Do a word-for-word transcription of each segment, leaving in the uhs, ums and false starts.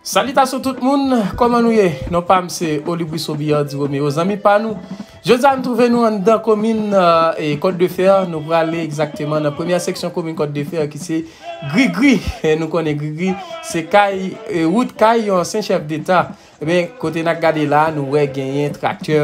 Salitasyon tout moun, kòman nou ye? Non pa m se Olibris Obiardi Romeo, zanmi pa nou. Jodi a nou twouve nou anndan komin Kòt de Fè, nou prale egzakteman nan premyè seksyon komin Kòt de Fè ki se Grigri. Nou konnen Grigri se kay, wout kay yon ansyen chèf deta. Ebyen, kote n ap gade la, nou wè genyen traktè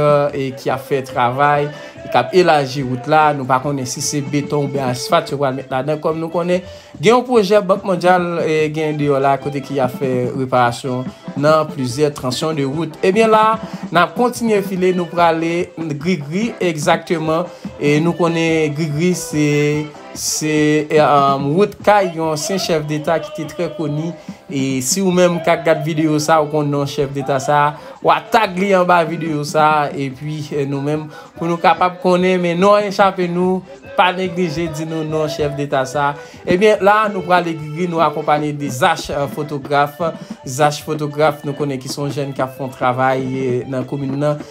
ki ap fè travay, k ap elaji wout la. Nou pa konnen si se beton oubyen asfalt yo pral met ladan, kòm nou konnen gen yon pwojè Bank Mondyal gen deyò la kote ki ap fè reparasyon nan plizyè tansyon de wout. Ebyen la, n ap kontinye file, nou prale Grigri egzakteman. E nou konnen Grigri se, se wout kay yon ansyen chèf deta ki te trè koni. E si ou menm k ap gad videyo sa, ou konn non chèf deta sa, w a tag li anba videyo sa. Epi nou menm, pou nou kapab konnen, men non an echape nou, pa neglije di nou non chèf deta sa. Ebyen, la, nou prale Grigri, nou akonpanye de Zach fotograf. Zach fotograf, nou konnen ki se yon jèn k ap fè yon travay nan komin nan,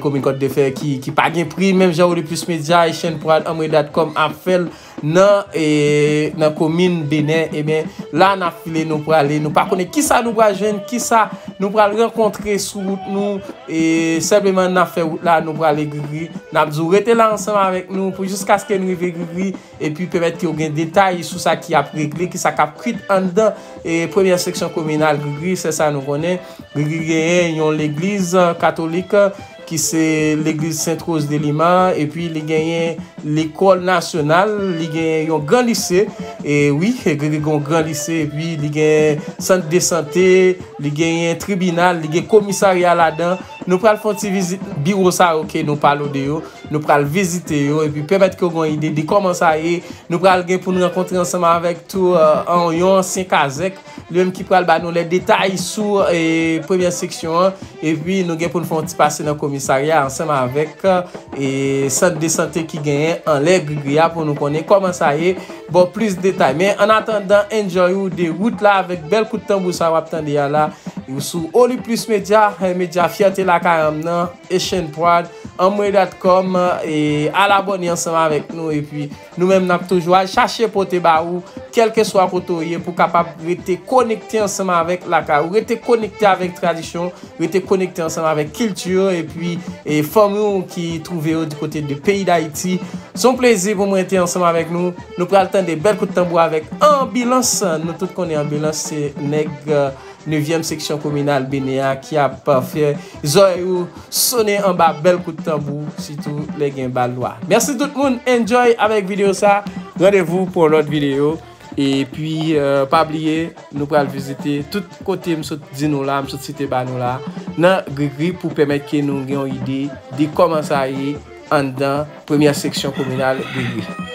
komin Kòt de Fè ki, ki pa gen pri, menm jan Oliplis Medya, Echann Pwad, Anmwe dot com ap fè l nan, nan komin Benè. Ebyen, la, n ap file, nou prale, nou pa konnen kisa nou pral jwenn, kisa nou pral rankontre sou wout nou. E senpleman, n ap fè wout la, nou prale Grigri. N ap di w rete la ansanm avèk nou pou jiskaske n rive Grigri. Epi pèmèt ke w gen detay sou sa ki ap regle, ki sa k ap kwit anndan premyè seksyon kominal Grigri, se sa nou konnen. Grigri genyen yon legliz katolik ki se legliz Sent Woz de Lima, epi li genyen lekòl nasyonal, li genyen yon gran lise. E wi, Grigri gen yon gran lise, epi li genyen sant de sante, li genyen tribinal, li gen komisarya ladan. Nou pral fè yon ti vizit biwo sa yo ke nou pale w de yo. Nou pral vizite yo epi pèmèt ke w gen yon ide de kòman sa ye. Nou pral gen pou n rankontre ansanm avèk tou yon ansyen kazèk, li menm ki pral ba nou lè detay sou premyè seksyon an. Epi nou gen pou n fè yon ti pase nan komisarya ansanm avèk sant de sante ki genyen anlè Grigri a pou nou konnen kòman sa ye bò plis detay. Men annatandan, enjoy ou de wout la avèk bèl kout tanbou sa w ap tande a la. Ou sou Oliplis Medya, medya fyète lakay an m nan, Echann Pwad, Anmwe dot com, e al abòne ansanm avèk nou, epi nou menm n ap toujou al chache pote ba ou, kèlkeswa kote w ye, pou w kapab rete konekte ansanm avèk lakay ou, rete konekte avèk tradisyon, rete konekte ansanm avèk kilti, epi e fanmi w ki twouve yo di kote de peyi Dayiti. Se yon plezi pou mwen rete ansanm avèk nou. Nou pral tande bèl kout tanbou avèk Anbilans. Nou tout konnen Anbilans se nèg nevyèm seksyon kominal Benè a ki ap fè zòrèy ou sonnen anba bèl kout tanbou, sitou lè gen bal lwa. Mèsi tout moun, enjoy avèk videyo sa. Randevou pou yon lòt videyo. Epi pa bliye, nou pral vizite tout kote m sot di nou la, m sot site ba nou la nan Grigri pou pèmèt ke nou gen yon ide de kòman sa ye anndan premyè seksyon kominal Grigri.